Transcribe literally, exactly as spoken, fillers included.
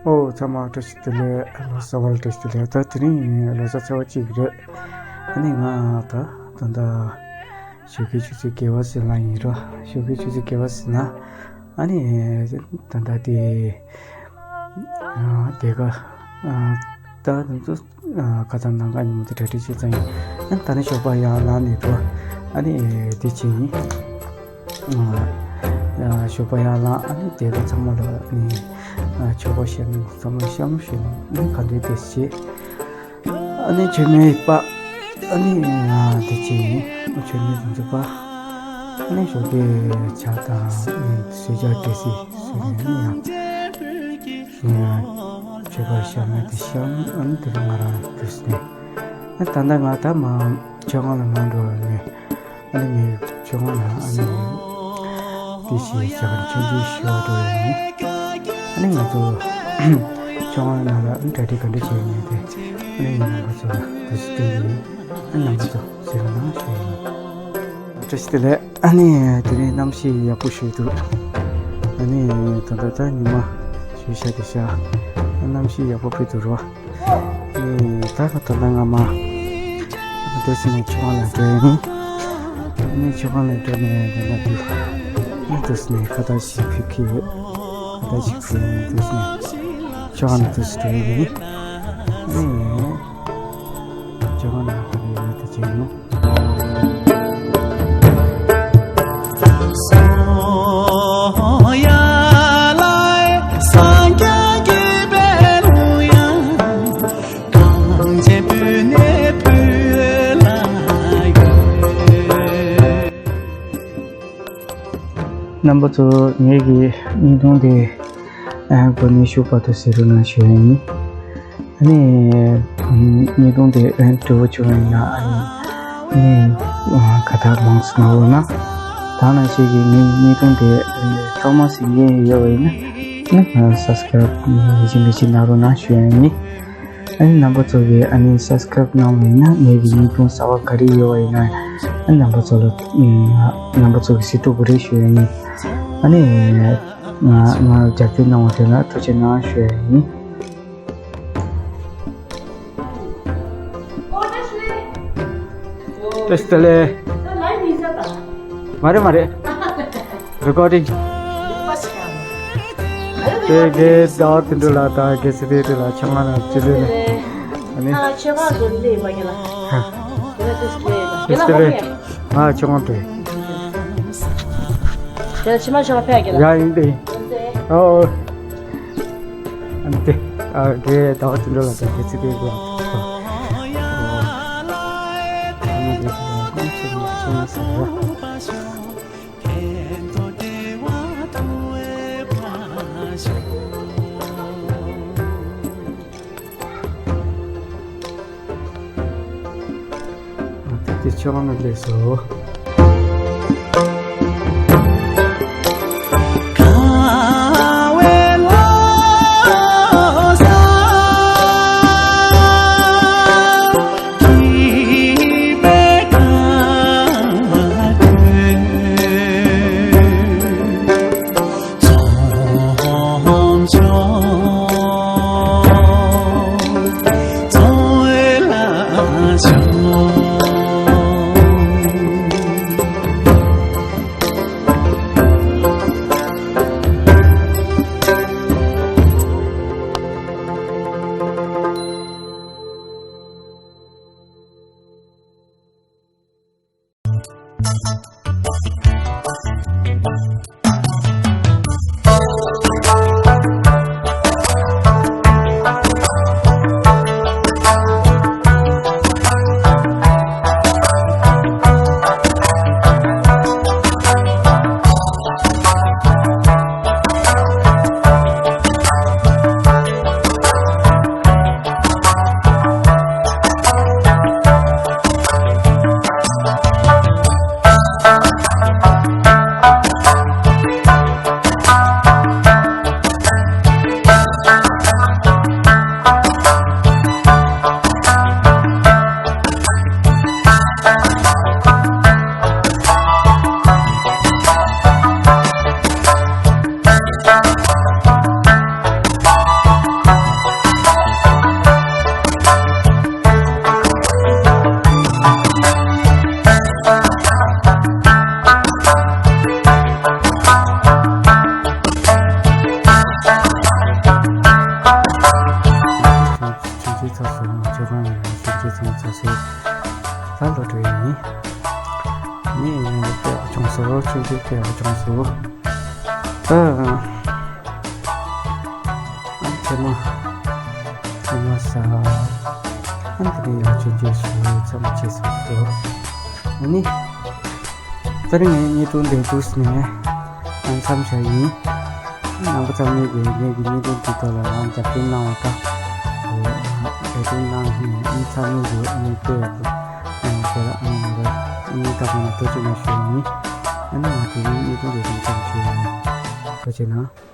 ཨོ་ཚང་མ་བཀྲ་ཤིས་བདེ་ལེགས། ལོ་གསར་བ་ལ་བཀྲ་ཤིས་བདེ་ལེགས། ད་དེ་རིང་ལོ་གསར་ཚེས་པ་གཅིག་རེད། ཨ་ནི་ང་ད་ད་ལྟ་ཞོགས་ཀའི་ཆུ་ཚོད་བརྒྱད་པ་ཟིན་ལ་ཡིན་རོ། ཞོགས་ཀའི་ཆུ་ཚོད་བརྒྱད་པ་ཟིན་ན་ཨ་ནི་ད་ལྟ་དེ་དེ་ག་ད་དེ་ཚོ་ཁ་སང་ནང་ག་ཉིན་མོ་དེ་གྲ་སྒྲིག་བྱས་ཙང་ཡིན། ཨ་ནི་ད་ནི་ཞོགས་པ་ཡར་ལངས་ནས་འགྲོ། ཨ་ནི་དེ་བྱས་ཡིན། ཞོགས་པ་ཡར་ལངས། ཨ་ནི་དེ་ག་ཚང་མ་ལ་ནི་ཆོག་པ་བཤད་ནས་ཚང་མ་ཤམ་ཞུས་ནས་ཨ་ནི་ག་འདྲའི་དེ་བྱས། ཨ་ནི་མཆོད་མེ་སྤར། ཨ་ནི་དེ་བྱས་ཡིན། མཆོད་མེ་དེ་ཚོ་སྤར། ཨ་ནི་ཞོགས་ཀའི་ཇ་དང་གསོལ་ཇ་འབྲས་སིལ་བཟོས་ནས་ཨ་ནི་ཡང་མཆོད་པར་ཞལ་མེ་དེ་བཤམས། ཨ་ནི་དེ་རིང་ང་རང་འདུག་སེ་ནས་ཨ་ནི་ད་ལྟ་ང་ད་མ་མཆོད་ཁང་ལ་མ་འགྲོ་བ་ནས། ཨ་ནི་ངའི་མཆོད་ཁང་ལ་ཨ་ནི་དེ་ཞིག་བྱ་བར་ཆོས་འབྲེལ་ཞུ་བ་འགྲོ་ཡོད་ཡིན། ཨ་ནི་ང་ཚོ་མཆོད་ཁང་ནང་ལ་ཨ་ནི་གྲ་སྒྲིག་ག་འདྲ་བྱས་ཡོད་མེད་དེ་ཨ་ནི་ངའི་རྣམ་པ་ཚོ་ལ་དུས་སུ་བསྟན་གྱི་ཡིན། ཨ་ནི་རྣམ་པ་ཚོ་གཟིགས་རོགས་གནང་ཞུ་ཡིན། བཀྲ་ཤིས་བདེ་ལེགས། ཨ་ནི་དེ་རིང་གནམ་གཤིས་ཡག་པོ་ཞིག་འདུག་ཨ་ནི་ད་ལྟ་ད་ཉི་མ་ཞུ་ཤ་དེ་ཤ་གནམ་གཤིས་ཡག་པོ་ཕུལ་འདུག་རོ། ཨེ། ད་ག་ད་ལྟ་ང་མ་འདུག་སེ་ནས་མཆོད་ཁང་ལ་འགྲོ་ཡིན། ཨ་ནི་མཆོད་ཁང་ལ་འགྲོ་ནས་འདི་ལ་འདུག་ཨ་ནི་འདུག་སེ་ནས་ཁ་བརྡ་ཞིག་ཕུལ་གྱི་ཡོད། ཁ་བརྡ་ཞིག་ཕུལ་ནས་འདུག་སེ་ནས་མཆོད་ཁང་ལ་འདུག་སེ་འགྲོ་ཡིན། ཨ་ནི་མཆོད་ཁང་ལ་འགྲོ་ཡིན་དེ་བྱས་ཡོང་། རྣམ་པ་ཚོ་ངེད་ཀྱི་བརྙན་ཐུང་དེ་ཨ་འགོ་ནས་གཞུག་བར་དུ་གཟིགས་རོགས་གནང་ཞུ་ཡ་ཡིན། ཨ་ནི་བརྙན་ཐུང་དེ་ཨ་འགྲིག་པོ་བྱུང་བ་ཡིན་ན་ཨ་ནི་ཨ་ནི་ཁ་བརྡ་མང་ཙམ་གནང་རོགས་གནང་། ད་ནང་བཞིན་གྱི་ངའི་བརྙན་ཐུང་དེ་ཨ་ནི་ཐོག་མ་གཟིགས་མཁན་ཡོད་པ་ཡིན་ན་ཨ་ནི་སབ་སི་ཀ་རབ་མི་བྱེད་མི་བྱེད་གནང་རོགས་གནང་ཞུ་ཡ་ཡིན། ཨ་ནི་རྣམ་པ་ཚོ་གིས་ཨ་ནི་སབ་སི་ཀ་རབ་གནང་བ་ཡིན་ན་ངེད་ཀྱི་བརྙན་ཐུང་གསར་པ་ག་རེ་ཡོད་པ་ཡིན་ན་ཨ་ནི་རྣམ་པ་ཚོ་ལ་ཨ་རྣམ་པ་ཚོ་གིས་གཟིགས་ཐུབ་ཀྱི་རེད་ཞུ་ཡ་ཡིན། ཨ་ནི་ང་ང་རྒྱབ་སྐྱོར་གནང་བ་དེ་ལ་ཐུགས་རྗེ་གནང་ཞུ་ཡ་ཡིན། བཀྲ་ཤིས་བདེ་ལེགས། མ་རེད་མ་རེད། རི་ཀོར་ཌིང་། དེ་གའི་ཟླ་བ་དོན་གྲུབ་ལགས་དང་རྒན་ཚེ་བརྟན་ལགས་ཆང་ཁང་ནང་བཅར་འདུག་ཨ་ནི། ཨ་ཆོས་ཁང་དུ་སླེབས་པ་ཡིན་ལ། བཀྲ་ཤིས་བདེ་ལེགས། ང་ཆོས་ཁང་དུ། དེ་ཕྱི་མ་ཆོས་ཁང་ཕེབས་ཀྱི་ལ། ཡ་ཡིན་ཏེ། ཨོ། ཨ་ནི་དེ། ཨ་རྒན་ཟླ་བ་དོན་གྲུབ་ལགས་དང་རྒན་ཚེ་བརྟན་ལགས། དེ་ཆོས་ཁང་ནང་སླེབས་སོང་། ལོ་ཆུང་ཆུང་དེ་ཡང་བྱུང་སོང་། ཨ། ཨ་ཁྱེད་མ། ཁྱེད་མ་ས། ཨ་ནི་དེ་ཡང་ཆུང་ཆུང་སོང་། ཚང་མ་བྱས་སོང་། ཨ་ནི། ད་རིང་ངའི་བརྙན་ཐུང་འདི་འདུག་ནས་མཚམས་བཞག་ཡིན། རྣམ་པ་ཚང་མས་ཀྱི་ངའི་གི་བརྙན་ཐུང་འདི་དག་ལ་རང་རྒྱབ་སྐྱོར་གནང་བ་དང་། རྒྱབ་སྐྱོར་གནང་ཡིན་ཚང་མས་ཀྱི་ཨ་ནི་ལྟོས་ཡག་པོ་ཨ་ནི་དེ་ལ་ཨ་ནི་ང་རང་ཨ་ནི་བདག་པོ་ནས་ཐུགས་རྗེ་ཆེ་ཞུ་ཡིན། ཨ་ནི་ང་དེ་རིང་བརྙན་ཐུང་འདི་འདུག་མཚམས་བཞག་ཡིན། ཐུགས་རྗེ་གནང་།